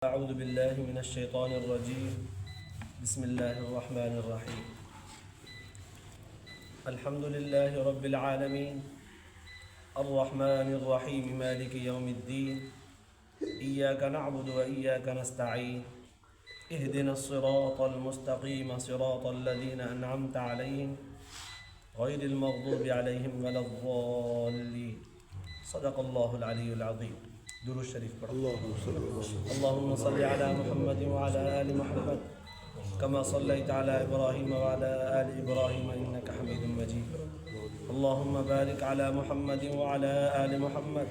أعوذ بالله من الشيطان الرجيم بسم الله الرحمن الرحيم الحمد لله رب العالمين الرحمن الرحيم مالك يوم الدين إياك نعبد وإياك نستعين اهدنا الصراط المستقيم صراط الذين أنعمت عليهم غير المغضوب عليهم ولا الضالين صدق الله العلي العظيم درود شريف پڙهو اللهم صل على محمد وعلى آل محمد كما صليت على إبراهيم وعلى آل إبراهيم إنك حميد مجيد اللهم بارك على محمد وعلى آل محمد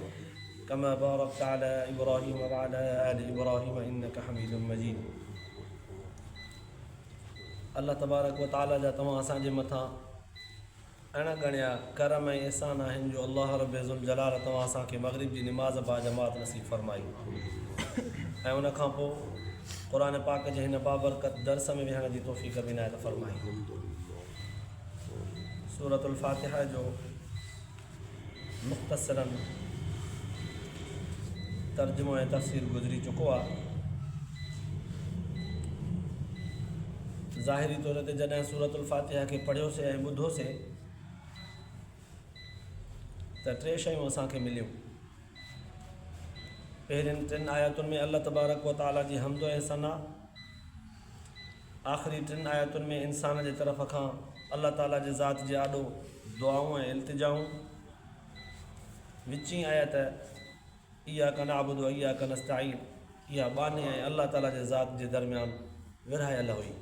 كما باركت على إبراهيم وعلى آل إبراهيم إنك حميد مجيد الله تبارڪ وتعالى جا توهان اسان جي مٿان اڻ ڳڻيا ڪرم ۽ احسان آهن جو الله رب ذوالجلال توهان اسان کي مغرب جي نماز باجماعت نصيب فرمائي ۽ ان کان پوء قرآن پاڪ جي هن بابرڪت درس ۾ ويهڻ جي توفيق به عنايت فرمائي. سورة الفاتحه جو مختصراً ترجمو ۽ تفسير گذري چڪو آهي. ظاهري طور تي جڏهن سورة الفاتحه کي پڙهيوسي ۽ ٻڌوسي ته ٽي شيون اسان کي مليون. پهرين ٽن آيتن ۾ الله تبارڪ و تعاليٰ جي حمد ۽ ثنا، آخري ٽن آيتن ۾ انسان جي طرف کان الله تعاليٰ جي ذات جي آڏو دعائون ۽ التجائون، وچين آيت اياڪ نعبد و اياڪ نستعين اها ٻانهي ۽ الله تعاليٰ جي ذات جي درميان ورهايل هئي.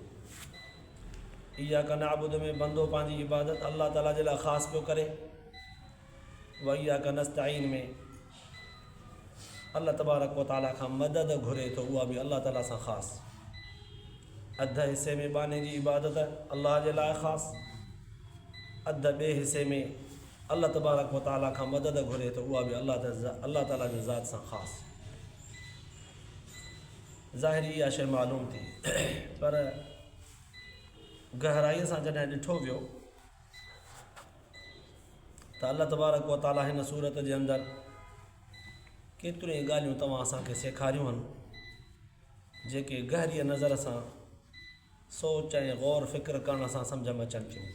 اياڪ نعبد ۾ بندو پنهنجي عبادت الله تعاليٰ جي لاء خاص پيو ڪري و اياڪ نستعين ۾ الله تبارڪ و تعاليٰ کان مدد گهري ٿو اها به الله تعاليٰ سان خاص. اڌ حصي ۾ ٻانهي جي عبادت الله جي لاء خاص، اڌ ٻئي حصي ۾ الله تبارڪ و تعاليٰ کان مدد گهري ٿو اها به الله تعاليٰ جي ذات سان خاص. ظاهري اها شيء معلوم ٿي پر گهرائيء سان جڏهن ڏٺو ويو ته الله تبارڪ و تعاليٰ هن سورت جي اندر ڪيتريون ئي ڳالهيون توهان اسان کي سيکاريون آهن جيڪي گهريء نظر سان سوچ ۽ غور فڪر ڪرڻ سان سمجهه ۾ اچن ٿيون.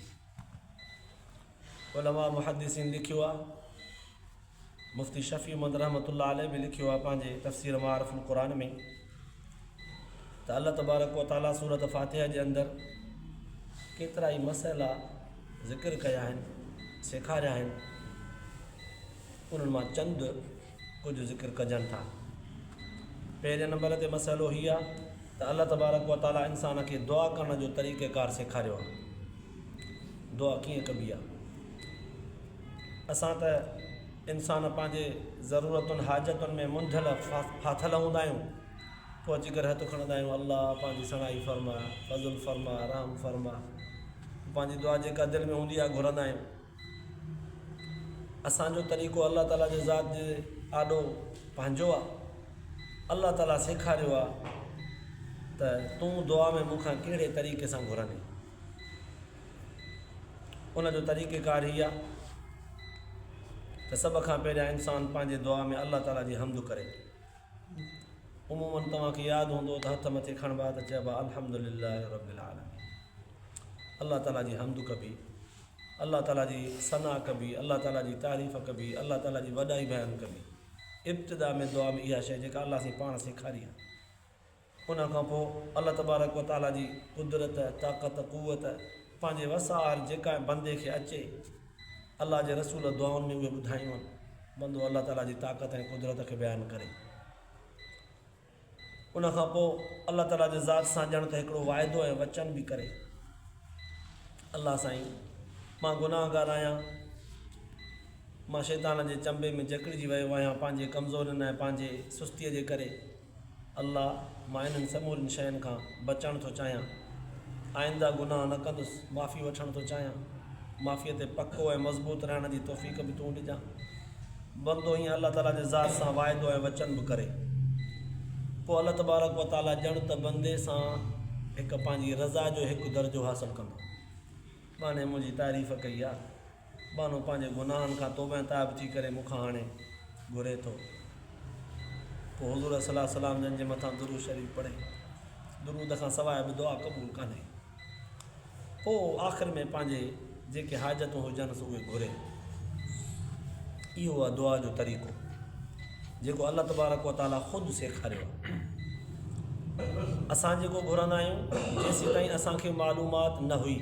علماء محدثين لکيو آهي، مفتي شفيع محمد رحمة الله عليه به لکيو آهي پنهنجي تفسير معارف القرآن ۾ ته الله تبارڪ و تعاليٰ سورة فاتحه جي اندر ڪيترائي مسئلا ذڪر ڪيا آهن، سيکاريا آهن، انهن مان چند ڪجهه ذڪر ڪجن ٿا. پهرين نمبر تي مسئلو هي آهي ته الله تبارڪ و تعاليٰ انسان کي دعا ڪرڻ جو طريقه ڪار سيکاريو آهي. دعا ڪيئن ڪبي آهي؟ اسان ته انسان پنهنجي ضرورتن حاجتن ۾ منڌل ڦاٿل هوندا آهيون پوء اچي ڪري هٿ کڻندا آهيون الله پنهنجي سڻائي فرما فضل فرما رحم فرما پنهنجي دعا جيڪا دل ۾ هوندي آهي گهرندا آهيون اسان جو طريقو الله تعاليٰ جي ذات جي آڏو پنهنجو آ. الله تعاليٰ سيکاريو آ ته تون دعا ۾ مون کان ڪهڙي طريقي سان گهرندين. ان جو طريقي ڪار هي آ ته سڀ کان پهريان انسان پنهنجي دعا ۾ الله تعاليٰ جي حمد ڪري. عموماً توهان کي ياد هوندو ته هٿ مٿي کڻبا ته چئبا الحمدلله رب العالمين. الله تعاليٰ جي حمد ڪبي. الله تعاليٰ جي ثنا ڪبي، الله تعاليٰ جي تعريف ڪبي، الله تعاليٰ جي وڏائي بيان ڪبي. ابتدا ۾ دعا ۾ اها شيء جيڪا الله سائين پاڻ سيکاري آهي. ان کان پوء الله تبارڪ و تعاليٰ جي قدرت، طاقت، قوت پنهنجي وس آهر جيڪا بندي کي اچي الله جي رسول دعائن ۾ اهي ٻڌايون آهن. بندو الله تعاليٰ جي طاقت ۽ قدرت کي بيان ڪري. ان کان پوء الله تعاليٰ جي ذات سان ڄڻ ته هڪڙو واعدو ۽ وچن به ڪري. الله سائين مان گناهگار آهيان، مان شيطان جي چنبي ۾ جڪڙجي ويو آهيان پنهنجي ڪمزورين ۽ پنهنجي سستيء جي ڪري. الله مان انهن سمورين شين کان بچڻ ٿو چاهيان. آئنده گناهه نه ڪندس، معافي وٺڻ ٿو چاهيان. معافيء تي پڪو ۽ مضبوط رهڻ جي توفيق به تون ڏجان. بندو ائين الله تعاليٰ جي ذات سان واعدو ۽ وچن به ڪري. پوء الله تبارڪ و تعاليٰ ڄڻ ته بندي سان هڪ پنهنجي رضا جو هڪ درجو حاصل ڪندو. ٻانهي منهنجي تعريف ڪئي آ. ٻانهو پنهنجي گناهن کان توبه تائب ٿي ڪري مون کان هاڻي گهري ٿو. پوء حضور صلي الله عليه وسلم جن جي مٿان درود شريف پڙهي. درود کان سواء به دعا قبول ڪانهي. پوء آخر ۾ پنهنجي جيڪي حاجتون هجنس اهي گهري. اهو آهي دعا جو طريقو جيڪو الله تبارڪ و تعاليٰ خود سيکاريو آهي. اسان جيڪو گهرندا آهيون جيسيتائين اسان کي معلومات نه هئي،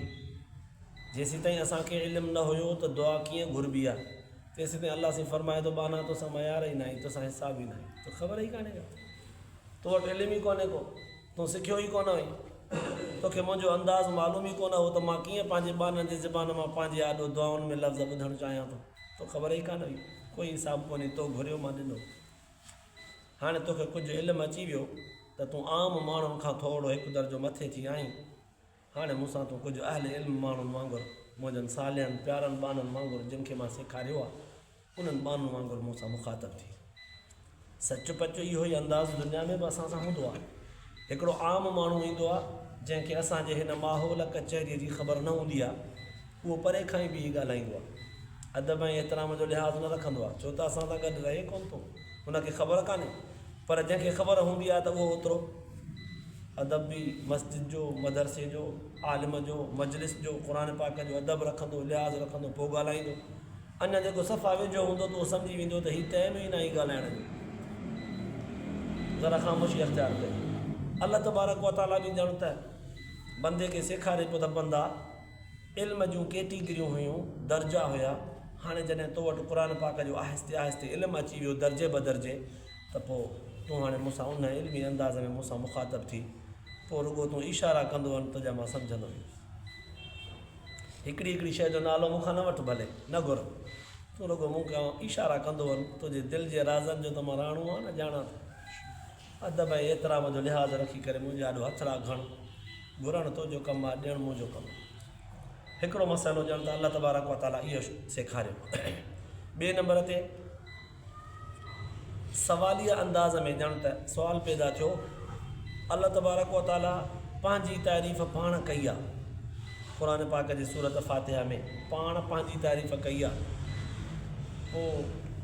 جيسيتائين اسان کي علم نه هيو ته دعا ڪيئن گهربي آهي، تيسيتائين الله سائين فرمائي ٿو ٻانها توسان معيار ئي ناهي، توسان حساب ئي ناهي، توکي خبر ئي ڪانهي ڪا، تو وٽ علم ئي ڪونهي ڪو. تون سکيو ئي ڪونه هئين. توکي منهنجو انداز معلوم ئي ڪونه هو ته مان ڪيئن پنهنجي ٻانهن جي زبان مان پنهنجي آڏو دعائن ۾ لفظ ٻڌڻ چاهيان ٿو. توکي خبر ئي ڪانه هئي. ڪوئي حساب ڪونهي. تو گهريو مان ڏنو. هاڻي توکي ڪجهه علم اچي ويو ته تون عام ماڻهن کان ٿورڙو هڪ درجو مٿي ٿي آهين. هاڻي مون سان تون ڪجهه اهل علم ماڻهن وانگر، منهنجن صالحن پيارن ٻانهن وانگر جن کي مان سيکاريو آهي، انهن ٻانهن وانگر مون سان مخاطب ٿي. سچ پچ اهو ئي انداز دنيا ۾ به اسان سان هوندو آهي. هڪڙو عام ماڻهو ايندو آهي، جنهن کي اسان جي هن ماحول ڪچهريء جي خبر نه هوندي آهي، اهو پري کان ئي بيهي ڳالهائيندو آهي. ادب ۽ احترام جو لحاظ نه رکندو آهي، ڇو ته اسان سان گڏ رهي ڪونه ٿو، هن کي خبر ڪانهي. پر جنهن کي خبر هوندي آهي ته اهو اوترو ادب به مسجد جو، مدرسي جو، عالم جو، مجلس جو، قرآن پاڪ جو ادب رکندو، لحاظ رکندو، پوء ڳالهائيندو. اڃا جيڪو صفا ويجهو هوندو ته اهو سمجهي ويندو ته هي ٽائيم ئي ناهي ڳالهائڻ جو. ذرا خاموشي اختيار ڪجي. الله تبارڪ و تعاليٰ به ڄڻ ته بندي کي سيکاري پيو ته بندا! علم جون ڪيٽيگريون هيون، درجا هيا، هاڻي جڏهن تو وٽ قرآن پاڪ جو آهستي آهستي علم اچي ويو درجي بدرجي ته پوء تون هاڻي مون سان ان علمي انداز ۾ مون سان مخاطب ٿي، پوء رڳو تون اشارا ڪندو وڃ تنهنجا مان سمجهندو ويندس. هڪڙي هڪڙي شيء جو نالو مون کان نه وٺ ڀلي، نه گهر. تون رڳو مون کان اشارا ڪندو وڃ، تنهنجي دل جي رازن جو ته مان راڻو آهيان نه ڄاڻان ٿو. ادب ۽ احترام جو لحاظ رکي ڪري منهنجي آڏو هٿڙا گهڻ. گهرڻ تنهنجو ڪم آ، ڏيڻ منهنجو ڪم آ. هڪڙو مسئلو ڄڻ ته الله تبارڪ و تعاليٰ اهو سيکاريو. ٻئي نمبر تي سواليه انداز ۾ ڄڻ ته سوال پيدا ٿيو، الله تبارڪ و تعاليٰ پنهنجي تعريف پاڻ ڪئي آ. قرآن پاڪ جي سورت فاتحه ۾ پاڻ پنهنجي تعريف ڪئي آ. پوء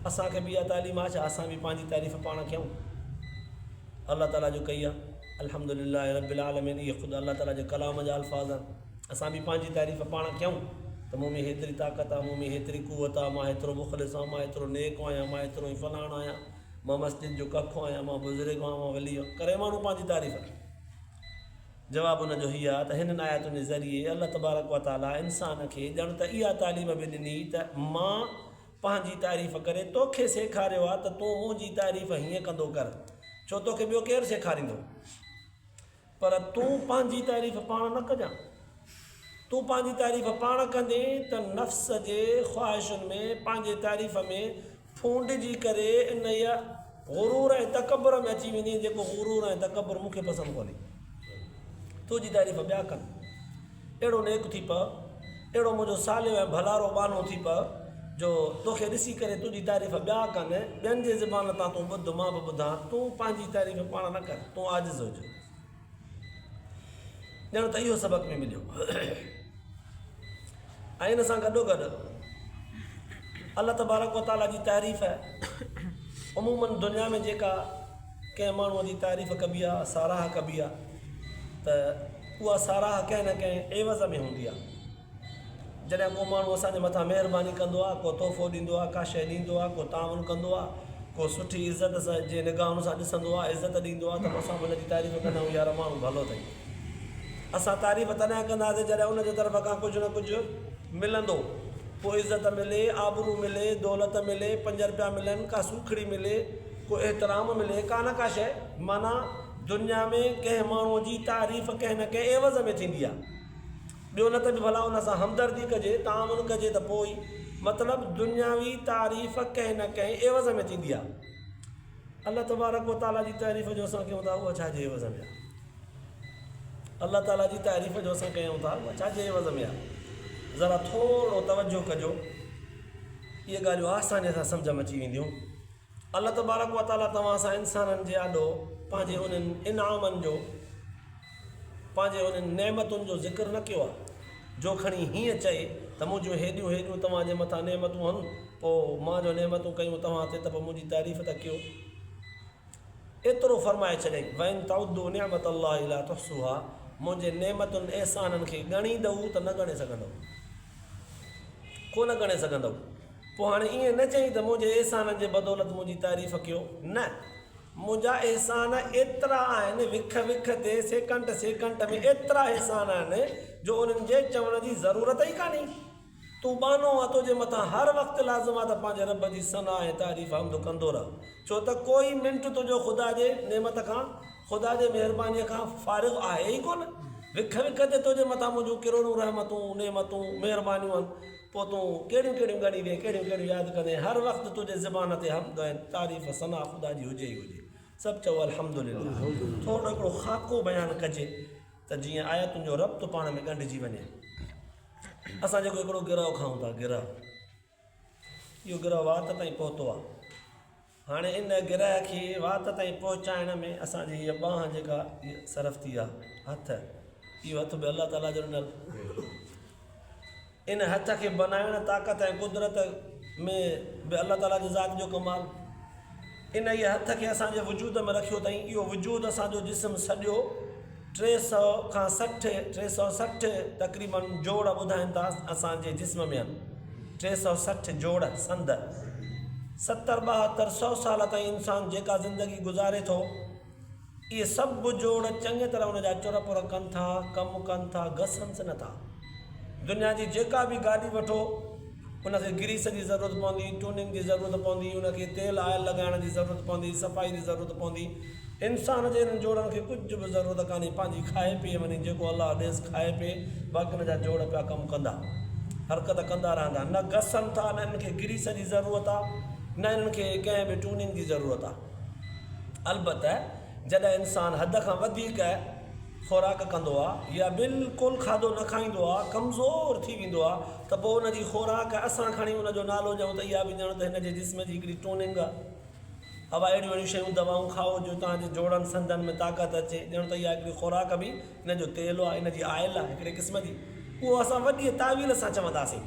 اسان کي به اها تعليم آ ڇا اسان به پنهنجي تعريف پاڻ ڪيون؟ الله تعاليٰ جو ڪئي آ. الحمد لله رب العالمين اهي خود الله تعاليٰ جي ڪلام جا الفاظ آهن. اسان به پنهنجي تعريف پاڻ ڪيون ته مون ۾ هيتري طاقت آ، مون ۾ هيتري قوت آ، مان هيترو مخلص آهيان، مان هيترو نيڪ آهيان، مان هيترو ئي فلاڻو آهيان، مان مسجد جو ڪک آهيان، مان بزرگ آهيان، مان ولي آهيان. ڪري ماڻهو پنهنجي تعريف. جواب ان جو هي آهي ته هنن آيتن جي ذريعي الله تبارڪ و تعاليٰ انسان کي ڄڻ ته اها تعليم به ڏني ته مان پنهنجي تعريف ڪري توکي سيکاريو آهي ته تون منهنجي تعريف هيئن ڪندو ڪر، ڇو توکي ٻيو ڪير سيکاريندو؟ پر تون پنهنجي تعريف پاڻ نه ڪجان. تون پنهنجي تعريف پاڻ ڪندين ته نفس جي خواهشن ۾ پنهنجي تعريف ۾ ڦونڊجي ڪري انهيء غرور ۽ تڪبر ۾ اچي ويندين جيڪو غرور ۽ تڪبر مون کي پسند ڪونهي. تنهنجي تعريف ٻيا ڪن. اهڙو نيڪ ٿي پء، اهڙو منهنجو صالح ۽ ڀلارو ٻانهو ٿي پء، جو توکي ڏسي ڪري تنهنجي تعريف ٻيا ڪن، ٻين جي زبان تان تون ٻڌ، مان به ٻڌان، تون پنهنجي تعريف پاڻ نه ڪر، تون عاجز هج. ڄڻ ته اهو سبق به مليو. ۽ ان سان گڏوگڏ الله تبارڪ و تعاليٰ جي تعريف عموماً دنيا ۾ جيڪا ڪنهن ماڻهوء جي تعريف ڪبي آهي، ساراهه ڪبي آهي ته اها ساراهه ڪنهن نه ڪنهن عيوض ۾ هوندي آهي. جڏهن ڪو ماڻهو اسان جي مٿان مهرباني ڪندو آهي، ڪو تحفو ڏيندو آهي، ڪا شيء ڏيندو آهي، ڪو تعاون ڪندو آهي، ڪو سٺي عزت سان جي نگاهن سان ڏسندو آهي، عزت ڏيندو آهي ته پوء اسان به ان جي تعريف ڪندا آهيون يار ماڻهو ڀلو اٿئي. اسان تعريف تڏهن ڪنداسين جڏهن ان جي طرف کان ڪجهه نه ڪجهه ملندو. پوء عزت ملي، آبرو ملي، دولت ملي، پنج رپيا ملن، ڪا سوکڙي ملي، ڪو احترام ملي، ڪا نه ڪا شيء. معنيٰ دنيا ۾ ڪنهن ماڻهوء جي تعريف ڪنهن نه ڪنهن عيوض ۾ ٿيندي آهي. ٻيو نه ته به ڀلا ان سان همدردي ڪجي، تعاون ڪجي ته پوء ئي. مطلب دنياوي تعريف ڪنهن نه ڪنهن عيوض ۾ ٿيندي آهي. الله تبارڪ و تعاليٰ جي تعريف جو اسان ڪيون ٿا اها ڇا جي عيوض ۾ آهي؟ الله تعاليٰ جي تعريف جو اسان ڪيون ٿا اها ڇا جي عيوض ۾ آهي؟ ذرا ٿورو توجه ڪجو، اهي ڳالهيون آسانيء سان سمجهه ۾ اچي وينديون. الله تبارڪ و تعاليٰ توهان سان انسانن جي آڏو پنهنجي انهن انعامن جو، پنهنجي انهن نعمتن جو ذڪر نه ڪيو آهي، جو کڻي هيئن چئي ته منهنجون هيڏيون هيڏيون توهان جي مٿان نعمتون هن، پوء مان جو نعمتون ڪيون توهان تي ته پوء منهنجي تعريف ته ڪيو. ايترو فرمائي ڇڏيائين، وان تعدوا نعمت الله لا تحصوها منهنجي نعمتن احسانن کي ڳڻيندؤ ته نه ڳڻي سگهندؤ. ڪو نه ڳڻي سگهندؤ. پوء هاڻي ائين نه چئين ته منهنجي احسانن جي بدولت منهنجي تعريف ڪيو. نه! منهنجا احسان ايترا آهن، وک وک تي، سيڪنٽ سيڪنٽ ۾ ايترا احسان آهن جو انهن جي چوڻ جي ضرورت ئي ڪانهي. تون ٻانهو آن، تنهنجي مٿان هر وقت لازم آهي ته پنهنجي رب جي ثنا ۽ تعريف حمد ڪندو رهه، ڇو ته ڪوئي منٽ تنهنجو خدا جي نعمت کان، خدا جي مهربانيء کان فارغ آهي ئي ڪونه. وک وک تي تنهنجي مٿان منهنجون ڪروڙون رحمتون، نعمتون، مهربانيون آهن، پوء تون ڪهڙيون ڪهڙيون ڳڻيندين، ڪهڙيون ڪهڙيون ياد ڪندين، هر وقت تنهنجي زبان تي حمد ۽ تعريف ثنا خدا جي هجي ئي هجي. سڀ چئو الحمدلله. ٿورڙو هڪڙو خاڪو بيان ڪجي ته جيئن آيتن جو ربط پاڻ ۾ ڳنڍجي وڃي. اسان جيڪو هڪڙو گرهه کائون ٿا، گرهه، اهو گرهه وات تائين پهتو آهي. هاڻي ان گرهه کي وات تائين پهچائڻ ۾ اسان جي هيء ٻانهن جيڪا صرف ٿي آهي، هٿ، اهو هٿ به الله تعاليٰ جو ڏنل. ان هٿ کي بنائڻ طاقت ۽ قدرت ۾ به الله تعاليٰ جي ذات جو ڪمال. انهيء هٿ کي اسان جي وجود ۾ رکيو اٿائين. اهو وجود اسان جو جسم سڄو 300 کان 60، 360 تقريباً جوڙ ٻڌائين ٿا اسان جي جسم ۾ آهن. 360 جوڙ، سنڌ. ستر 72 سو سال تائين انسان جيڪا زندگي گذاري ٿو، اهي سڀ جوڙ چڱي طرح ان جا چر پر ڪن ٿا، ڪم ڪن ٿا، گسنس نه ٿا. دنيا جي جيڪا به گاڏي وٺو، ان کي گريس جي ضرورت پوندي، ٽوننگ جي ضرورت پوندي، ان کي تيل آئل لڳائڻ جي ضرورت پوندي، صفائي جي ضرورت پوندي. انسان جي انهن جوڙن کي ڪجهه به ضرورت ڪانهي، پنهنجي کائي پيئي وڃي، جيڪو الله ڏيس کائي پيئي، باقي ان جا جوڙ پيا ڪم ڪندا، حرڪت ڪندا رهندا، نه گسن ٿا، نه انهن کي گريس جي ضرورت آ، نه انهن کي ڪنهن به ٽوننگ جي ضرورت آ. البته جڏهن انسان حد کان وڌيڪ خوراڪ ڪندو آ يا بلڪل کاڌو نه کائيندو آ، ڪمزور ٿي ويندو آ ته پوء ان جي خوراڪ اسان کڻي ان جو نالو ڏيون ته اها به ڄڻ ته هن جي جسم جي هڪڙي ٽوننگ آ. اها اهڙيون اهڙيون شيون دوائون کائو جو توهان جي جوڙن سنڌن ۾ طاقت اچي، ڄڻ ته اها هڪڙي خوراڪ به ان جو تيل آ، ان جي آئل آ هڪڙي قسم جي. اهو اسان وڏيء تاويل سان چونداسين.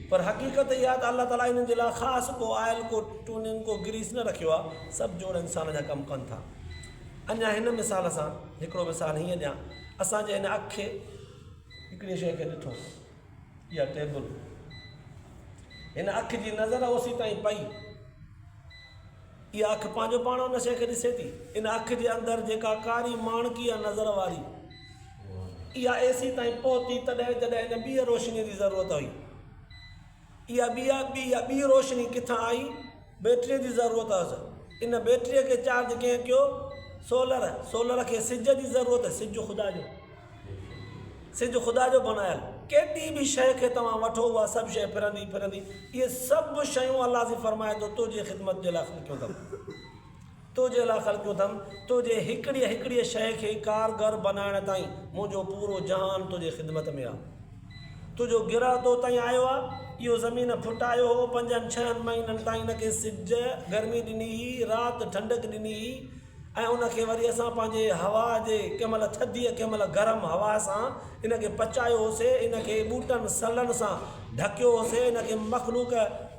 پر حقيقت اها ته الله تعاليٰ انهن جي لاء خاص ڪو آئل، ڪو ٽوننگ، ڪو گريس نه رکيو آ. سڀ جوڙ انسان جا ڪم ڪن ٿا. اڃا هن مثال سان هڪڙو مثال هيئن ڏيان. اسان جي هن اک هڪڙيء شيء کي ڏٺو. اها ٽيبل. هن اک جي نظر اوسي تائين پئي. اها اک پنهنجو پاڻ ان شيء کي ڏسي ٿي. ان اک جي اندر جيڪا ڪاري ماڻڪي آ نظر واري، اها ايسي تائين پهتي تڏهن جڏهن هن ٻيء روشنيء جي ضرورت هئي. اها ٻي اها ٻي روشني ڪٿان آئي؟ بيٽريء جي ضرورت هئس. ان بيٽريء کي چارج ڪنهن ڪيو؟ سولر. سولر کي سج جي ضرورت، سج خدا جو. سج خدا جو بڻايل ڪيڏي به شيء کي توهان وٺو اها سڀ شيء ڦرندي ڦرندي اهي سڀ شيون الله سين فرمائي ٿو تنهنجي خدمت جي لاء خلقيون اٿم تنهنجي لاء خلقيون اٿم تنهنجي هڪڙيء هڪڙيء شيء کي ڪارگر بنائڻ تائين منهنجو پورو جهان تنهنجي خدمت ۾ آهي تنهنجو گرهه تو تائين آيو آهي اهو زمين ڦٽايو هو پنجن ڇهن مهينن تائين ان کي سج گرمي ڏني هئي رات ٺنڊڪ ڏني هئي ۽ ان کي وري اسان پنهنجي هوا جي ڪنهن مهل ٿڌيء ڪنهن مهل گرم هوا سان ان کي پچايو هوسي، ان کي ٻوٽن سلن سان ڍڪيو هوسي، ان کي مخلوق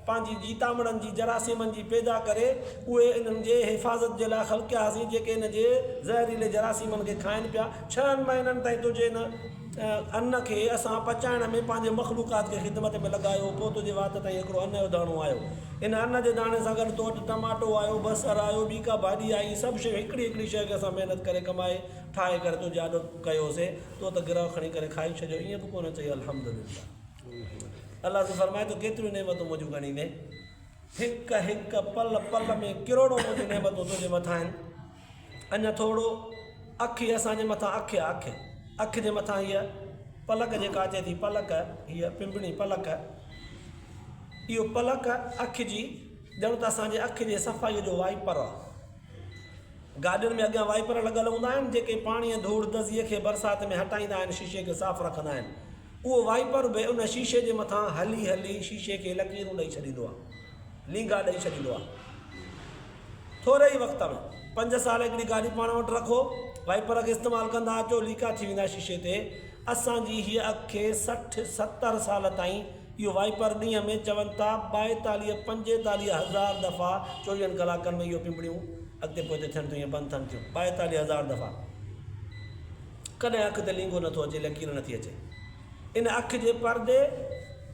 پنهنجي جيتامڙن جي جراثيمن جي پيدا ڪري اهي انهن جي حفاظت جي لاء خلقيا هئاسين جيڪي ان جي زهريلي جراثيمن کي کائن پيا. ڇهن مهينن تائين تنهنجي ان ان کي اسان پچائڻ ۾ پنهنجي مخلوقات کي خدمت ۾ لڳايو، پوء تنهنجي وات تائين هڪڙو ان جو داڻو آيو. ان ان جي داڻي سان گڏ تو وٽ ٽماٽو آيو، بصر آيو، ٻي ڪا ڀاڄي آئي، سڀ شيون هڪڙي هڪڙي شيء کي اسان محنت ڪري ڪمائي، ٺاهي ڪري تنهنجي آڏو ڪيوسين، تو ته گرهه کڻي ڪري کائي ڇڏيو، ائين به ڪونه چئي الحمدلله. الله سائين فرمائي ٿو ڪيتريون نعمتون منهنجون ڳڻيندين، هڪ هڪ پل پل ۾ ڪروڙون منهنجون نعمتون تنهنجي مٿان آهن. اڃا ٿورو اک هي اسان جي مٿان اک آ اک اک جي مٿان هيء پلڪ جيڪا اچي ٿي پلڪ هيء پنبڻي پلڪ اهو پلڪ اک جي ڄڻ ته اسان جي اک جي صفائيء جو وائپر آ گاڏين ۾ اڳيان وائپر لڳل هوندا آهن جيڪي پاڻي ۽ ڌوڙ دزيء کي برسات ۾ هٽائيندا آهن شيشي کي صاف رکندا آهن اهو وائپر به ان شيشي جي مٿان هلي هلي شيشي کي لڪيرون ڏئي ڇڏيندو آ لينگها ڏئي ڇڏيندو آ. ٿوري ئي وقت ۾ پنج سال هڪڙي گاڏي پاڻ وٽ رکو، وائپر کي استعمال ڪندا اچو، ليڪا ٿي ويندا شيشي تي. اسان جي هيء اک کي 60، 70 سال تائين اهو وائپر ڏينهن ۾ چون ٿا ٻائيتاليهه، پنجيتاليهه هزار دفعا چوويهن ڪلاڪن ۾ اهو پنبڻيون اڳتي پوئتي ٿين ٿيون ائين بند ٿين ٿيون 42 هزار دفعا. ڪڏهن اک تي لينگهو نٿو اچي، لڪير نٿي اچي. ان اک جي پردي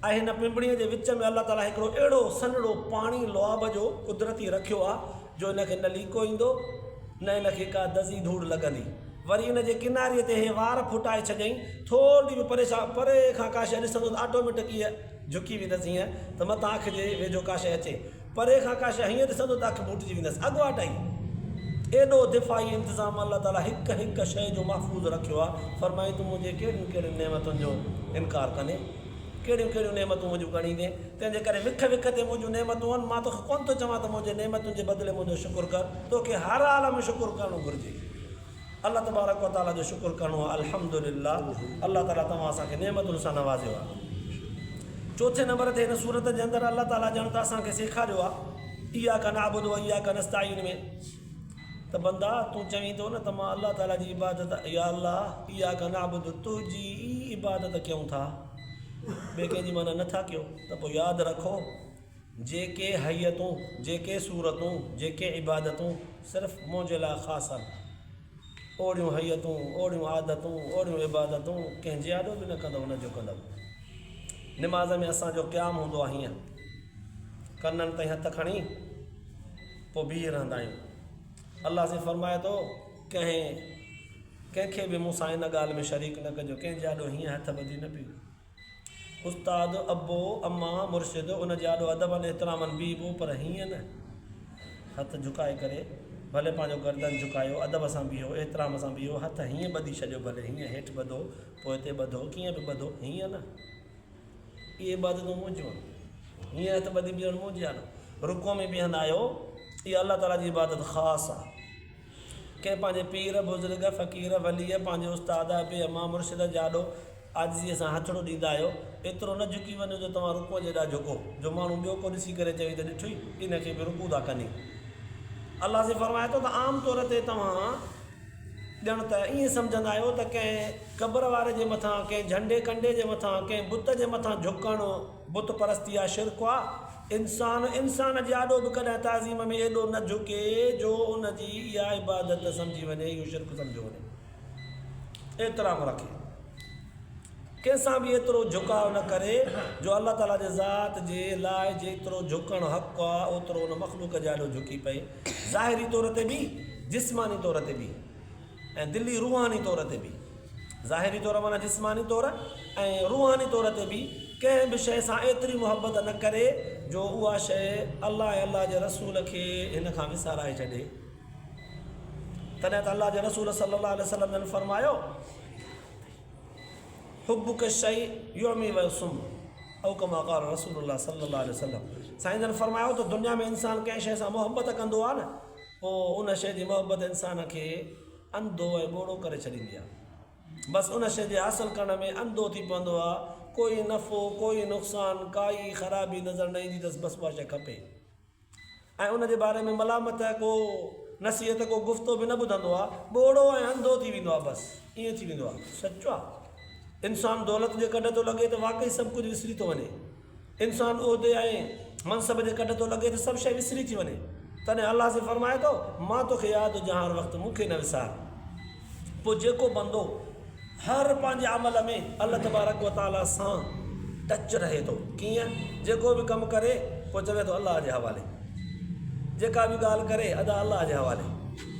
۽ هن پنبڻيء جي وچ ۾ الله تعاليٰ هڪڙو اهڙو سنهڙو پاڻي لعاب جو قدرتي رکيو آهي جو ان کي نه ليڪو ايندو نه ان کي ڪا دزي ڌوڙ لڳندي. وري ان جي ڪناري تي هي وار ڦٽائي ڇڏيائين. ٿورڙي به پريشان پري کان ڪا شيء ڏسندو ته آٽوميٽڪ ايئن جهڪي ويندس هيئن ته متان اک جي ويجهو ڪا شيء اچي. پري کان ڪا شيء هيئن ڏسندو ته اک ٻوٽجي ويندس. اڳواٽ ئي ايڏو دفاعي انتظام الله تعاليٰ هڪ هڪ شيء جو محفوظ رکيو آهي. فرمائين تون منهنجي ڪهڙين ڪهڙين نعمتن جو انڪار ڪندين؟ ڪهڙيون ڪهڙيون نعمتون منهنجون ڳڻيندين؟ تنهن جي ڪري وک وک تي منهنجون نعمتون آهن. مان توکي ڪونه ٿو چوان ته منهنجي نعمتن جي بدلي منهنجو شڪر ڪر. توکي هر حال ۾ شڪر ڪرڻ گهرجي. الله تبارڪ و تعاليٰ جو شڪر ڪرڻو آهي. الحمد لله الله تعاليٰ توهان اسان کي نعمتن سان نوازيو آهي. چوٿين نمبر تي هن سورت جي اندر الله تعاليٰ ڄڻ ته اسان کي سيکاريو آهي اياڪ نعبد و اياڪ نستعين ۾ ته بندا تون چوين ٿو نه ته مان الله تعاليٰ جي عبادت يا الله اياڪ نعبد تنهنجي ئي عبادت ڪيون ٿا ٻئي ڪنهن جي معنيٰ نٿا ڪيو ته پوء ياد رکو جيڪي هيئتون، جيڪي صورتون، جيڪي عبادتون صرف منهنجي لاء خاص آهن، اوڙيون هيئتون، اوڙيون عادتون، اوڙيون عبادتون ڪنهن جي آڏو به نه ڪندؤ نه جهڪندؤ. نماز ۾ اسان جو قيام هوندو آهي هيئن، ڪنن تائين هٿ کڻي پوء بيهي رهندا آهيون. الله سائين فرمائي ٿو، ڪنهن ڪنهن کي به مون سان ان ڳالهه ۾ شريڪ نه ڪجو، ڪنهن جي آڏو هيئن هٿ ٻڌي نه بيهو. استاد، ابو، اما، مرشد، ان جي آڏو ادباً احتراماً بيهبو پر هيئن نه هٿ جهڪائي ڪري، ڀلي پنهنجو گردن جهڪايو، ادب سان بيهو، احترام سان بيهو، هٿ هيئن ٻڌي ڇڏيو، ڀلي هيئن هيٺ ٻڌو، پوئتي ٻڌو، ڪيئن به ٻڌو، هيئن نه. اهي عبادتون منهنجون آهن. هيئن هٿ ٻڌي بيهڻ منهنجي آڏو. رڪوع ۾ بيهندا آهيو، اها الله تعاليٰ جي عبادت خاص آهي. ڪنهن پنهنجي پير، بزرگ، فقير، وليء، پنهنجي استاد، ابي، اما، مرشد جي آڏو عاجزيء سان هٿڙو ڏيندا آهيو، ايترو نه جهڪي وڃو جو توهان رڪوع جيڏا جهڪو، جو ماڻهو ٻيو ڪو ڏسي ڪري چوي ته ڏٺوئي، ان کي به رڪوع ٿا ڪن ئي. الله سائين فرمائي ٿو ته عام طور تي توهان ڄڻ ته ائين سمجهندا آهيو ته ڪنهن قبر واري جي مٿان، ڪنهن جهنڊي ڪنڊي جي مٿان، ڪنهن بت جي مٿان جهڪڻ بت پرستي آهي، شرڪ آهي. انسان انسان جي آڏو به ڪڏهن تعظيم ۾ ايڏو نه جهڪي جو ان جي اها عبادت سمجهي وڃي، اهو شرڪ سمجهيو وڃي. احترام رکي. ڪنهن سان به ايترو جهڪاء نه ڪري جو الله تعاليٰ جي ذات جي لاء جيترو جهڪڻ حق آ اوترو ان مخلوق جي آڏو جهڪي پئي، ظاهري طور تي به، جسماني طور تي به ۽ دلي روحاني طور تي به. ظاهري طور معنيٰ جسماني طور ۽ روحاني طور تي به ڪنهن به شيء سان ايتري محبت نه ڪري جو اها شيء الله ۽ الله جي رسول کي هن کان وسارائي ڇڏي. تڏهن ته الله جي رسول صلي الله عليه وسلم جن فرمايو، حبک الشيء يعمي ويصم او ڪما قال رسول الله صلي الله عليه وسلم سائين جن فرمايو ته دنيا ۾ انسان ڪنهن شيء سان محبت ڪندو آهي نه پوء ان شيء جي محبت انسان کي انڌو ۽ ٻوڙو ڪري ڇڏيندي آهي. بس ان شيء جي حاصل ڪرڻ ۾ انڌو ٿي پوندو آهي، ڪوئي نفعو، ڪوئي نقصان، ڪائي خرابي نظر نه ايندي اٿس، بس اها شيء کپي ۽ ان جي باري ۾ ملامت، ڪو نصيحت، ڪو گفتو به نه ٻڌندو آهي، ٻوڙو ۽ انڌو ٿي ويندو آهي، بس ائين ٿي ويندو آهي. سچ آهي، انسان دولت جي ڪڍ ٿو لڳي ته واقعي سڀ ڪجهه وسري ٿو وڃي. انسان عهدي ۽ منصب جي ڪڍ ٿو لڳي ته سڀ شيء وسري ٿي وڃي. تڏهن الله سائين فرمائي ٿو، مان توکي ياد هجان هر وقت، مون کي نه وسار. پوء جيڪو بندو هر پنهنجي عمل ۾ الله تبارڪ و تعاليٰ سان ٽچ رهي ٿو، ڪيئن؟ جيڪو به ڪم ڪري پوء چوي ٿو الله جي حوالي. جيڪا به ڳالهه ڪري ادا الله جي حوالي.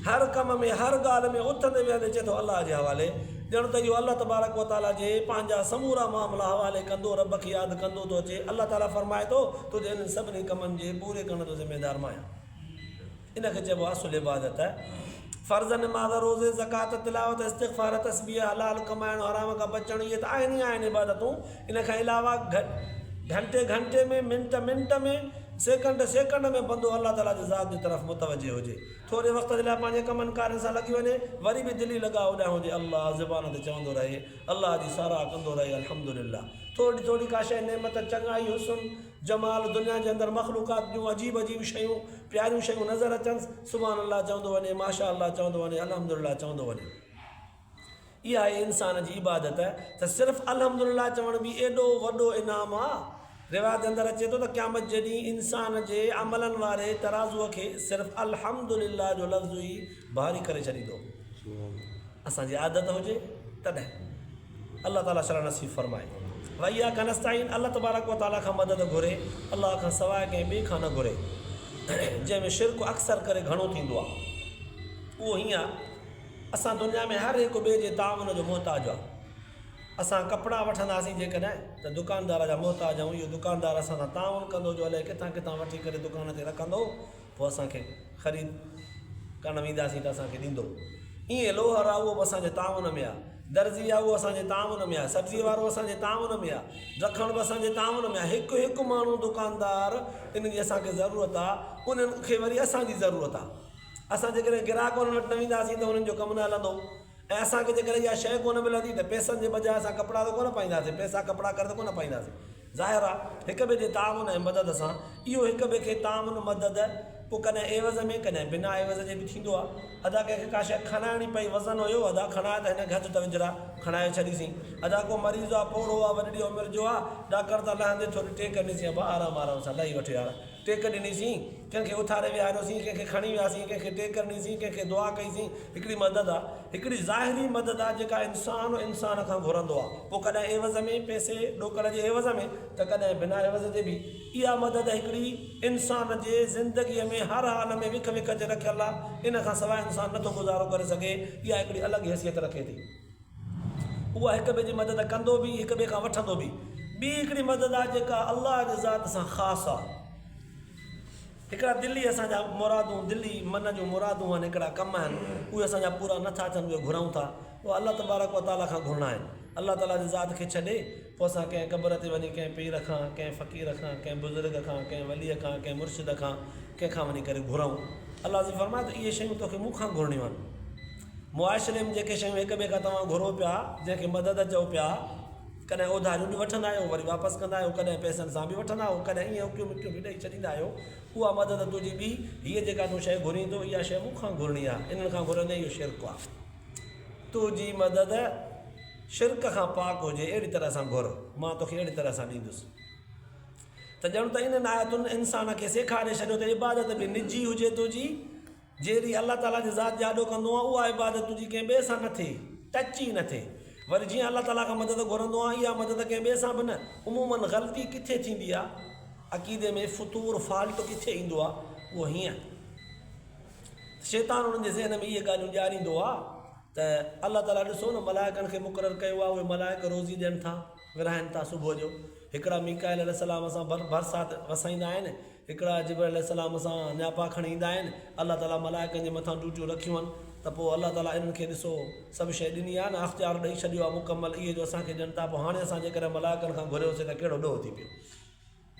هر ڪم ۾ هر ڳالهه ۾ اٿندي ويهندي چئي ٿو الله جي حوالي. ڄڻ ته اهو الله تبارڪ و تعاليٰ جي پنهنجا سمورا معاملا حوالي ڪندو رب کي ياد ڪندو ٿو اچي. الله تعاليٰ فرمائي ٿو تنهنجي انهن سڀني ڪمن جي پوري ڪرڻ جو ذميدار مان آهيان. ان کي چئبو آهي اصل عبادت. فرض نماز، روزي، زڪوات، تلاوت، استغفار، تسبيح، حلال ڪمائڻ، حرام کان بچڻ اهي ته آهن ئي آهن عبادتون. ان کان علاوه گهنٽي گهنٽي ۾، منٽ منٽ ۾، سيڪنڊ سيڪنڊ ۾ بندو الله تعاليٰ جي ذات جي طرف متوجه هجي. ٿوري وقت جي لاء پنهنجي ڪمن ڪارين سان لڳي وڃي، وري به دلي لڳاء اوڏانهن هجي، الله زبان تي چوندو رهي، الله جي ساراهه ڪندو رهي، الحمدلله. ٿورڙي ٿورڙي ڪا شيء نعمت، چڱائي، حسن، جمال، دنيا جي اندر مخلوقات جون عجيب عجيب شيون، پياريون شيون نظر اچنس، سبحان الله چوندو وڃي، ماشاء الله چوندو وڃي، الحمدلله چوندو وڃي. اها آهي انسان جي عبادت ته صرف الحمدلله چوڻ به ايڏو وڏو انعام آ. روايت اندر اچي ٿو ته قيامت جي ڏينهن انسان جي عملن واري ترازوء کي صرف الحمد لله جو لفظ ئي ڀاري ڪري ڇڏيندو. اسان جي عادت هجي تڏهن الله تعالي شرح نصيب فرمائي. واياک نستعين الله تبارڪ و تعالي کان مدد گهري، الله کان سواء ڪنهن ٻئي کان نه گهري. جنهن ۾ شرڪ اڪثر ڪري گهڻو ٿيندو آهي. اهو هيئن آهي اسان دنيا ۾ هر هڪ ٻئي جي تعاون جو محتاج آهي. اسان ڪپڙا وٺنداسين جيڪڏهن ته دڪاندار جا محتاج آهيون، اهو دڪاندار اسان سان تعاون ڪندو جو الائي ڪٿان ڪٿان وٺي ڪري دڪان تي رکندو پوء اسان کي خريد ڪرڻ وينداسين ته اسان کي ڏيندو. ائين لوهر آهي اهو به اسان جي تعاون ۾ آهي، درزي آهي اهو اسان جي تعاون ۾ آهي، سبزي وارو اسان جي تعاون ۾ آهي، ڊکڻ به اسان جي تعاون ۾ آهي، هڪ هڪ ماڻهو دڪاندار ان جي اسان کي ضرورت آهي، انهن کي وري اسان جي ضرورت آهي. اسان جيڪڏهن گراهڪ انهن وٽ نه وينداسين ته انهن جو ڪم نه هلندو. ۽ اسان کي جيڪڏهن اها شيء ڪونه ملندي ته پئسن جي بجاء اسان ڪپڙا ته ڪونه پائينداسين، پئسا ڪپڙا ڪري ته ڪونه پائينداسين. ظاهر آهي هڪ ٻئي جي تعاون ۽ مدد سان اهو هڪ ٻئي کي تعاون مدد پوء ڪڏهن عيوض ۾ ڪڏهن بنا عيوض جي به ٿيندو آهي. ادا ڪنهن کي ڪا شيء کڻائڻي پئي وزن هيو ادا کڻاء ته هن کي هٿ ته وجهراء کڻائي ڇڏيسين. ادا ڪو مريض آهي پوڙهو آهي وڏڙي عمر جو آهي ڏاڪڻ تان لهندي ٿوري ٽيڪ ڏنيسين ابا آرام آرام سان لهي وٺ يار. ٽيڪ ڏنيسين، ڪنهن کي اٿاري ويهاريوسين، ڪنهن کي کڻي وياسين، ڪنهن کي ٽيڪ ڏنيسين، ڪنهن کي دعا ڪئيسين، هڪڙي مدد آ، هڪڙي ظاهري مدد آ جيڪا انسان انسان کان گهرندو آ، پوء ڪڏهن عيوض ۾ پئسي ڏوڪڙ جي عيوض ۾ ته ڪڏهن بنا عيوض جي به. اها مدد هڪڙي انسان جي زندگيء ۾ هر حال ۾ وک وک تي رکيل آ، ان کان سواء انسان نٿو گذارو ڪري سگهي، اها هڪڙي الڳ حيثيت رکي ٿي. اها هڪ ٻئي جي مدد ڪندو به هڪ ٻئي کان وٺندو به. ٻي هڪڙي مدد آهي جيڪا الله جي ذات سان خاص آهي. هڪڙا دلي اسان جا مرادون دلي من جون مرادون آهن هڪڙا ڪم آهن اهي اسان جا پورا نه ٿا ٿين اهي گهرون ٿا اهي الله تبارڪ و تعاليٰ کان گهرڻا آهن. الله تعاليٰ جي ذات کي ڇڏي پوء اسان ڪنهن قبر تي وڃي ڪنهن پير کان ڪنهن فقير کان ڪنهن بزرگ کان ڪنهن ولي کان ڪنهن مرشد کان ڪنهن کان وڃي ڪري گهرون. الله عزيز فرمائي ٿو اهي شيون توکي مون کان گهرڻيون آهن. معاشري ۾ جيڪي شيون هڪ ٻئي کان توهان گهرو پيا، جنهن کي مدد چئو پيا، ڪڏهن اوڌاريون به وٺندا آهيو وري واپس ڪندا آهيو، ڪڏهن پئسن سان به وٺندا آهيو، ڪڏهن ائين اڪيون مڪيون به ڏئي ڇڏيندا آهيو، اها مدد تنهنجي ٻي، هيء جيڪا تون شيء گهرين ٿو، اها شيء مون کان گهرڻي آهي، انهن کان گهرندين اهو شرڪ آهي. تنهنجي مدد شرڪ کان پاڪ هجي، اهڙي طرح سان گهر، مان توکي اهڙي طرح سان ڏيندس. ته ڄڻ ته انهن آيتن انسان کي سيکاري ڇڏيو ته عبادت به نجي هجي تنهنجي، جهڙي الله تعاليٰ جي ذات جي آڏو ڪندو آهين، اها عبادت تنهنجي ڪنهن ٻئي سان نه ٿئي، ٽچ ئي نه ٿئي. وري جيئن الله تعاليٰ کان مدد گهرندو آهين، اها مدد ڪنهن ٻئي سان به نه. عموماً غلطي ڪٿي ٿيندي آهي؟ عقيدي ۾ فتور، فالٽ، ڪٿي ايندو آهي؟ اهو هيئن ته شيطان انهن جي ذهن ۾ اهي ڳالهيون ڏياريندو آهي ته الله تعاليٰ ڏسو نه ملائڪن کي مقرر ڪيو آهي، اهي ملائڪ روزي ڏين ٿا، ورهائن ٿا صبح جو هڪڙا ميڪائيل عليه السلام سان برسات وسائيندا آهن، هڪڙا جبرائيل عليه السلام سان نياپا کڻي ايندا آهن، الله تعاليٰ ملائڪن جي مٿان ڊيوٽيون رکيون آهن ته پوء الله تعاليٰ انهن کي ڏسو سڀ شيء ڏني آهي نه اختيار ڏئي ڇڏيو آهي مڪمل اهي جو اسان کي ڏين ٿا پوء هاڻي اسان جيڪڏهن ملائڪن کان گهريوسين ته ڪهڙو ڏوهه ٿي پيو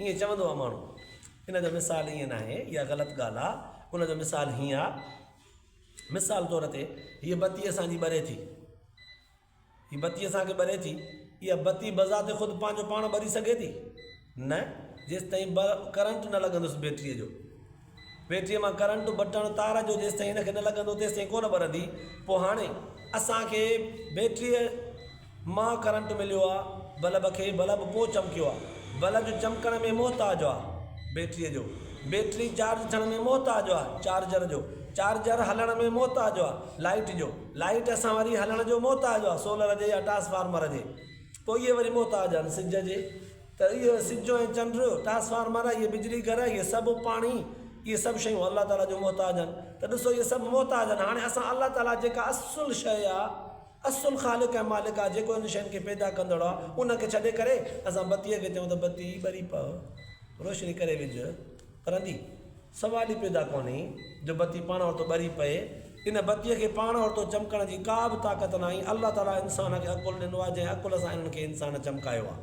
ائين چوندو آهي ماڻهو ان جو مثال ائين ناهي اها غلط ڳالهه آهي ان جو مثال هيئن آهي مثال طور تي هيء بتي اسان جي ٻري ٿي. هي بتي اسان کي ٻري ٿي، اها بتي بذات خود پنهنجو پاڻ ٻري سگهي ٿي؟ نه، جيستائين ڪرنٽ نه لڳندس بيٽريء جو. بيٽريء مان ڪرنٽ بٽڻ تار جو جيستائين هن کي نه لڳندو تيستائين ڪونه ٻرندي. پوء هاڻي اسان کي بيٽريء مان ڪرنٽ مليو آ بلب کي، بلب پوء چمڪيو آ. بلب چمڪڻ ۾ محتاج آ بيٽريء جو. بيٽري چارج ٿيڻ ۾ محتاج آ چارجر جو. چارجر هلڻ ۾ محتاج آ لائيٽ جو. لائيٽ اسان وري هلڻ جو محتاج آ سولر جي يا ٽاسفارمر جي پوء اهي وري محتاج آهن سج جي ته اهي سج ۽ چنڊ ٽاسفارمر اهي بجلي گهر اهي سڀ پاڻي اهي سڀ شيون الله تعالي جو محتاج آهن ته ڏسو اهي سڀ محتاج آهن هاڻي اسان الله تعالي جيڪا اصل شيء آ اصل خالق ۽ مالڪ آ جيڪو انهن شين کي پيدا ڪندڙ آ ان کي ڇڏي ڪري اسان بتيء کي چئون ته بتي ٻري پئه روشني ڪري وجهه ڪرندي سوال ئي پيدا ڪونهي جو بتي پاڻ ورتو ٻري پئي. ان بتيء کي پاڻ ورتو چمڪڻ جي ڪا به طاقت ناهي. الله تعاليٰ انسان کي عقل ڏنو آهي، جنهن عقل سان انهن کي انسان چمڪايو آهي.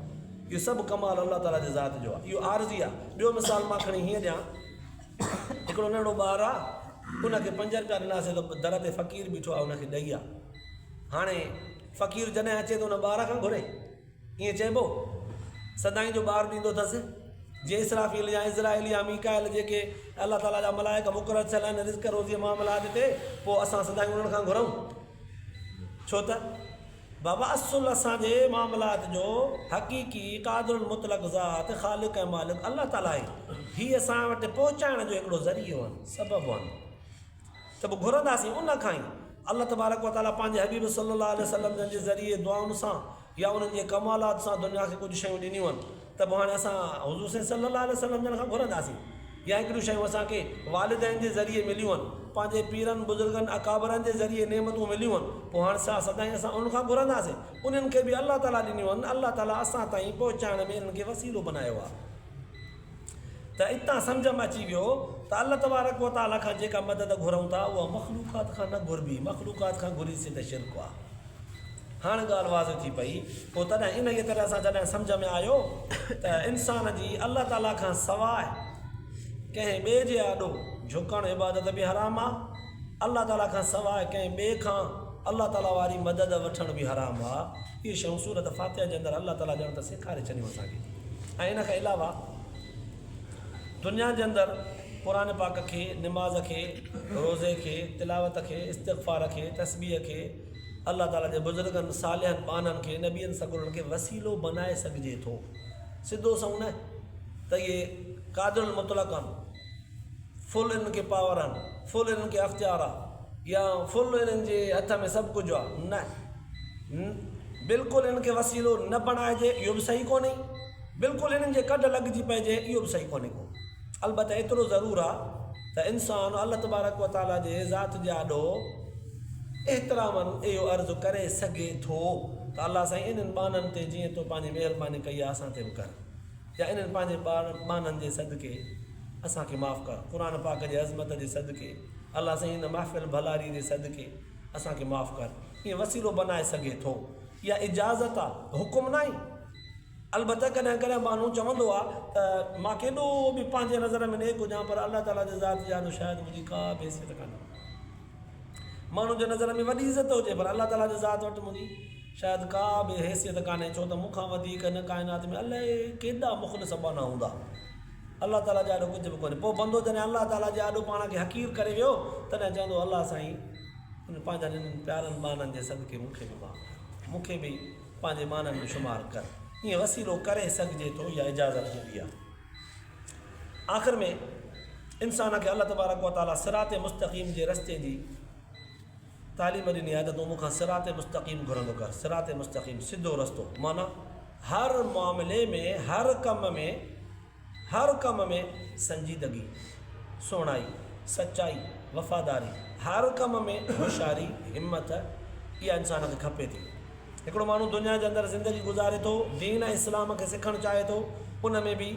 اهو سڀ ڪمال الله تعاليٰ جي ذات جو آهي. اهو عارضي آهي. ٻيو مثال مان کڻي هيئن ڏيان. هڪڙو ننڍڙو ٻار آهي، ان کي پنج رپيا ڏناسين ته در تي فقير بيٺو آهي، ان کي ڏئي آ. هاڻي فقير جڏهن اچي ته ان ٻار کان گهري. ائين چئبو، سدائين جو ٻار ڏيندو اٿس، جيئن اسرافيل يا عزرائيل يا ميڪائيل جيڪي الله تعاليٰ جا ملائڪ مقرر ٿيل آهن رزق روزيء معاملات تي، پوء اسان سدائين انهن کان گهرون؟ ڇو ته بابا اصل اسان جي معاملات جو حقيقي قادر المطلق ذات خالق ۽ مالڪ الله تعالي آهي. هي اسان وٽ پهچائڻ جو هڪڙو ذريعو آهن، سبب آهن. ته به گهرنداسين ان کان ئي. الله تبارڪ و تعالي پنهنجي حبيب صلي الله عليه وسلم جن جي ذريعي دعائن سان يا انهن جي ڪمالات سان دنيا کي ڪجهه شيون ڏنيون آهن ته به هاڻي اسان حضور سائين صلي الله عليه وسلم جن کان گهرنداسين يا هڪڙيون شيون اسان کي والدين جي ذريعي مليون آهن پنهنجي پيرن بزرگن اڪابرن جي ذريعي نعمتون مليون آهن پوء هاڻي سا سدائين اسان انهن کان گهرنداسين انهن کي به الله تعالي ڏنيون آهن الله تعالي اسان تائين پهچائڻ ۾ انهن کي وسيلو بنايو آهي ته اتان سمجهه ۾ اچي ويو ته الله تبارڪ و تعالي کان جيڪا مدد گهرون ٿا اها مخلوقات کان نه گهربي مخلوقات کان گهريسين ته شرڪ آهي. هاڻ ڳالهه واضح ٿي پئي. پوء تڏهن انهيء طرح سان جڏهن سمجهه ۾ آيو ته انسان جي الله تعاليٰ کان سواء ڪنهن ٻئي جي آڏو جهڪڻ عبادت به حرام آ، الله تعاليٰ کان سواء ڪنهن ٻئي کان الله تعاليٰ واري مدد وٺڻ به حرام آ. اهي شيون سورة فاتحه جي اندر الله تعاليٰ ڄڻ ته سيکاري ڇڏيون اسان کي ۽ ان کان علاوه دنيا جي اندر قرآن پاڪ کي، نماز کي، روزي کي، تلاوت کي، استغفار کي، تسبيح کي، الله تعاليٰ جي بزرگن، صالحن ٻانهن کي، نبين سڳورن کي وسيلو بنائي سگهجي ٿو. سڌو سنئون نه ته اهي قادر المطلق آهن، فل انهن کي پاور آهن، فل انهن کي اختيار آهي يا فل انهن جي هٿ ۾ سڀ ڪجهه آهي، نه بلڪل انهن کي وسيلو نه بڻائجي اهو به صحيح ڪونهي، بلڪل انهن جي ڪڍ لڳجي پئجي اهو به صحيح ڪونهي ڪو. البته ايترو ضرور آ ته انسان الله تبارڪ و تعاليٰ جي ذات جي آڏو احتراماً اهو عرض ڪري سگهي ٿو ته الله سائين انهن ٻانهن تي جيئن تو پنهنجي مهرباني ڪئي آ اسان تي به ڪر يا انهن پنهنجي ٻانهن جي صدقي اسان کي معاف ڪر قرآن پاڪ جي عظمت جي صدقي الله سائين هن محفل ڀلاري جي صدقي اسان کي معاف ڪر ائين وسيلو بنائي سگهي ٿو اها اجازت آ حڪم ناهي. البته ڪڏهن ڪڏهن ٻانهو چوندو آ ته مان ڪيڏو به پنهنجي نظر ۾ نيڪ هجان پر الله تعاليٰ جي ذات جي آڏو شايد منهنجي ڪا به حيثيت ڪانهي. ماڻهن جي نظر ۾ وڏي عزت هجي پر الله تعاليٰ جي ذات وٽ منهنجي شايد ڪا به حيثيت ڪانهي ڇو ته مون کان وڌيڪ هن ڪائنات ۾ الائي ڪيڏا مخلص ٻانها هوندا. الله تعاليٰ جي آڏو ڪجهه به ڪونهي. پوء بندو جڏهن الله تعاليٰ جي آڏو پاڻ کي حقير ڪري ويو تڏهن چوندو الله سائين پنهنجن انهن پيارن ٻانهن جي صدقي مون کي به معاف ڪر. مون کي به پنهنجي ٻانهن ۾ شمار ڪر. ائين وسيلو ڪري سگهجي ٿو يا اجازت هوندي آهي. آخر ۾ انسان کي الله تبارڪ و تعالي صراط مستقيم جي رستي جي تعليم ڏني آهي ته تون مون کان صراط مستقيم گهرندو ڪر. صراط مستقيم سڌو رستو معنيٰ هر معاملي ۾ هر ڪم ۾ هر ڪم ۾ سنجيدگي، سهڻائي، سچائي، وفاداري، هر ڪم ۾ هوشياري، همت اها انسان کي کپي ٿي. هڪڙو ماڻهو دنيا جي اندر زندگي گذاري ٿو، دين ۽ اسلام کي سکڻ چاهي ٿو، ان ۾ به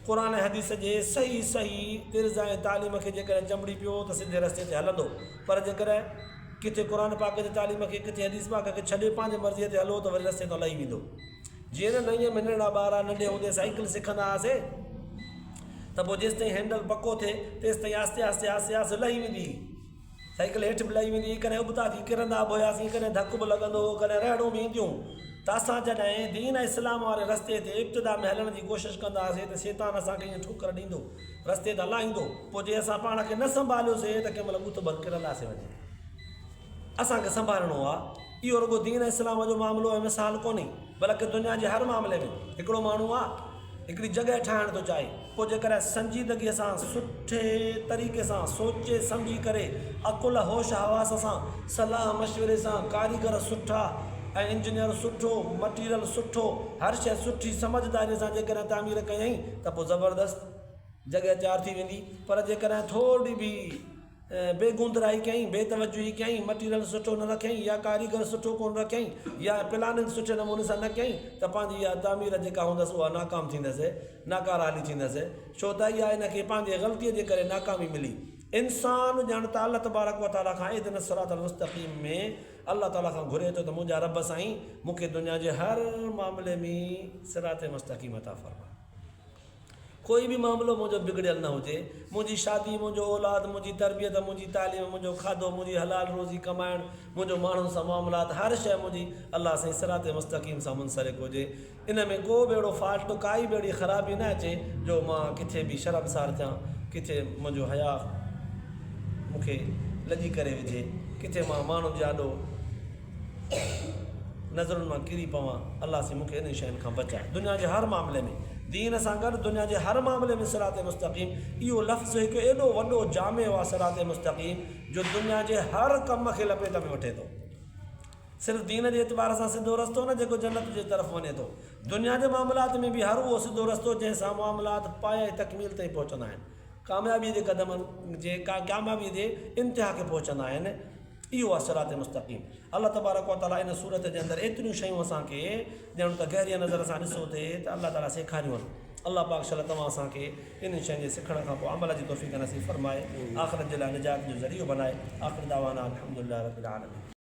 قرآن ۽ حديث جي صحيح صحيح طرز ۽ تعليم کي جيڪڏهن چنبڙي پيو ته سڌي رستي تي هلندو پر جيڪڏهن ڪٿي قرآن پاڪ جي تعليم کي ڪٿي حديث پاڪ کي ڇڏي پنهنجي مرضيء تي هلو ته وري رستي تان لهي ويندو. جيئن نه ننهن ۾ ننڍڙا ٻار ننڍي هوندي سائيڪل سکندا هئاسي ته پوء جيستائين هينڊل پڪو ٿئي تيستائين آهستي آهستي آهستي آهستي لهي ويندي هئي. سائيڪل هيٺ به لهي ويندي هئي، ڪڏهن ابتا ٿي ڪرندا به هياسين، ڪڏهن ڌڪ به لڳندو هو، ڪڏهن رهڙون به اينديون ته اسان جڏهن دين ۽ اسلام واري رستي تي ابتدا ۾ هلڻ جي ڪوشش ڪندا هئاسي ته شيطان اسان کي ائين ٺوڪر ڏيندو رستي تان لاهيندو پوء جي اسان پاڻ کي نه سنڀاليوسي ته ڪنهن مهل ٻوٿ ڀر ڪرنداسي وڃي. اسان کي سنڀالڻو آ. اهو رڳو دين ۽ اسلام جو معاملو ۽ مثال ڪونهي، بلڪ دنيا جي هر معاملي ۾ هڪڙو ماڻهو آ، هڪڙي جڳهه ٺاهڻ ٿو چاهي، پوء جيڪڏهن سنجيدگيء سان سٺي طريقي سان سوچي سمجهي ڪري عقل هوش حواس سان صلاح مشوري سان ڪاريگر سٺا ۽ انجنيئر سٺو مٽيريل سٺو هر شيء سٺي سمجهداريء سان جيڪڏهن تعمير ڪيائين ته پوء زبردست جڳهه تيار ٿي ويندي پر جيڪڏهن ٿورڙي به بي گوندرائي ڪيائين، بي توجهي ڪيائين، مٽيريل سٺو نه رکيائين يا ڪاريگر سٺو ڪونه رکيائين يا پلاننگ سٺي نموني سان نه ڪيائين ته پنهنجي اها تعمير جيڪا هوندس اها ناڪام ٿيندس، ناڪاره هلي ٿيندس، ڇو ته اها ان کي پنهنجي غلطيء جي ڪري ناڪامي ملي. انسان ڄڻ ته الله تبارڪ و تعاليٰ کان اهدنا الصراط المستقيم ۾ الله تعاليٰ کان گهري ٿو ته منهنجا رب سائين مون کي دنيا جي هر معاملي ۾ صراط مستقيم عطا فرماء. ڪوئي به معاملو منهنجو بگڙيل نه هجي، منهنجي شادي، منهنجو اولاد، منهنجي تربيت، منهنجي تعليم، منهنجو کاڌو، منهنجي حلال روزي ڪمائڻ، منهنجو ماڻهن سان معاملات، هر شيء منهنجي الله سائين صراط مستقيم سان منسلڪ هجي، ان ۾ ڪو به اهڙو فالٽ، ڪائي به اهڙي خرابي نه اچي جو مان ڪٿي به شرمسار ٿيان، ڪٿي منهنجو حياء مون کي لڄي ڪري وجهي، ڪٿي مان ماڻهن جي آڏو. نظرن مان ڪري پوان، الله سائين مون کي انهن شين کان بچاء. دنيا جي هر معاملي ۾ دين سان گڏ دنيا جي هر معاملي ۾ صراط مستقيم اهو لفظ هڪ ايڏو وڏو جامع آ صراط مستقيم جو دنيا جي هر ڪم کي لپيٽ ۾ وٺي ٿو. صرف دين جي اعتبار سان سڌو رستو نه جيڪو جنت جي طرف وڃي ٿو. دنيا جي معاملات ۾ به هر اهو سڌو رستو جنهن سان معاملات پايه تڪميل تائين پهچندا آهن. ڪاميابيء جي قدمن جي ڪاميابيء جي انتها کي پهچندا آهن. اهو آهي صراط مستقيم. الله تبارڪ و تعاليٰ ان سورت جي اندر ايتريون شيون اسان کي ڄڻ ته گهريء نظر سان ڏسو ٿي ته الله تعاليٰ سيکاريون آهن. الله پاڪ شل توهان اسان کي انهن شين جي سکڻ کان پوء عمل جي توفيق نصيب فرمائي آخرت جي لاء نجات جو ذريعو بنائي. آخر دعوانا الحمدلله رب العالمين.